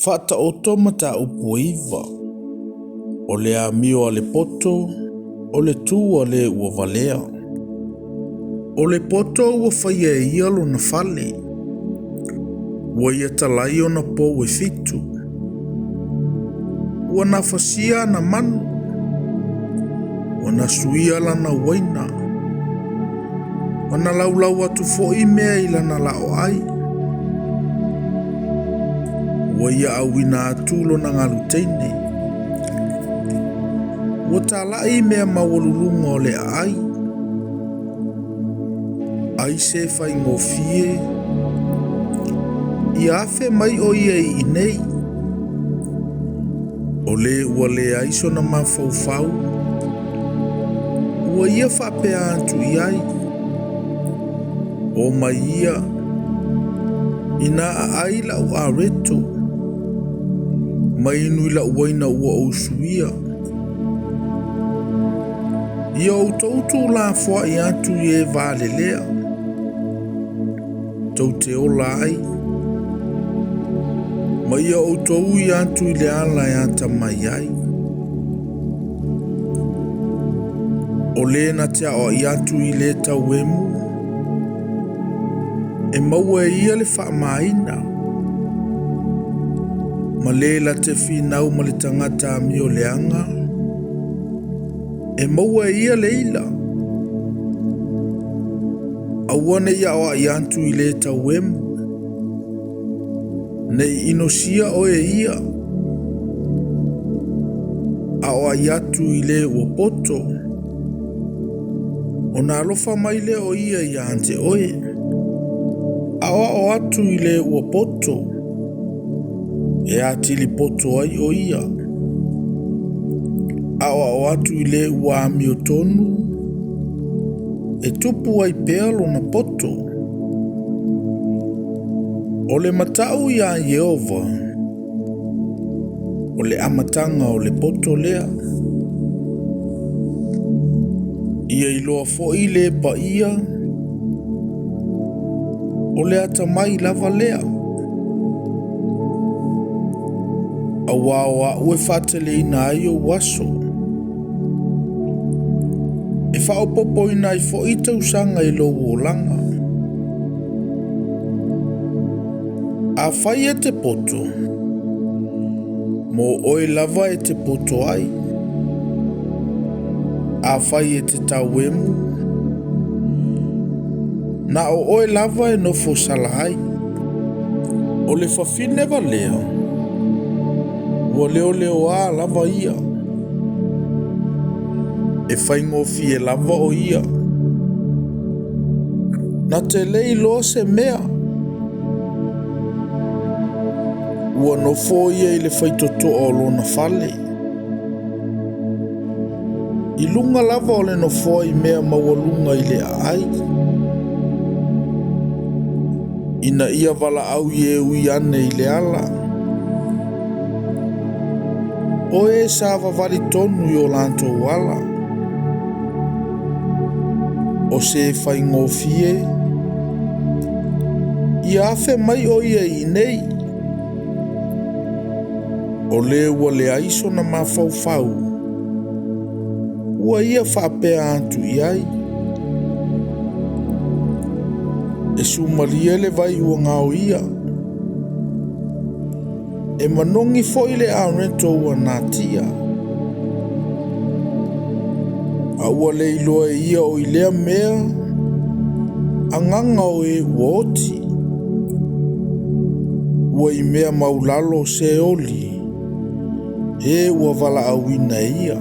Faataoto mataupu e 9. O le amio a le poto, o le tu a le ua valea. O le poto ua faia e ia lona fale. Ua ia talai ona pou e 7. Ua nafasia ana manu. Ua nasuia lana uaina. Ua na laulau atu foi mea i lana laoai. Ua ia auina atu lona galuteine. Ua talai mea maualuluga o le aai. Ai se faigofie. Ia afe mai o ia i inei. O le ua leai sona mafaufau. Ua ia faapea atu i ai. O mai ia. Ina aai lau areto. Mai inu i lau uaina ua ou suia. Ia outou tuulafoai atu i e valelea. Tou te ola ai. Ma ia outou ui atu i le ala e atamai ai. O le na te aoai atu i le tauemu. E maua e ia le faamaina. Ma le la te finau ma le tagata amio leaga. E maua e ia le ila. Aua ne i aoai atu i le tauemu. Nei inosia oe e ia. Aoai atu i le ua poto. Ona alofa mai lea o ia ia te oe. Aoao atu i le ua poto. E atili poto ai o ia. Aoao atu i le ua amio tonu. E tupu ai pea lona poto. O le matau ia Ieova. O le amataga o le poto lea. Ia iloa foi le paia. O le atamai lava lea. Auā o a'u e faateleina ai ou aso. E faaopoopoina ai foi tausaga i lou olaga. Afai e te poto, mo oe lava e te poto ai. Afai e te tauemu, na o oe lava e nofo sala ai. O le fafine valea, ua leoleoā lava ia. E faigofie lava o ia. Na te le iloa se mea. Ua nofo ia i le faitotoa o lona fale. I luga lava o le nofoa i mea maualuga i le aai. Ina ia valaau i e ui ane i le ala. O e savavali tonu i o latou ala. O se faigofie. Ia afe mai o ia i inei. O le ua leai sona mafaufau. Ua ia faapea atu i ai. E sumalie le vai ua gaoia. E manogi foi le areto ua natia. A ua le iloa e ia o i lea mea, agaga o e ua oti. Ua i mea maulalo o Seoli, e ua valaauina e ia.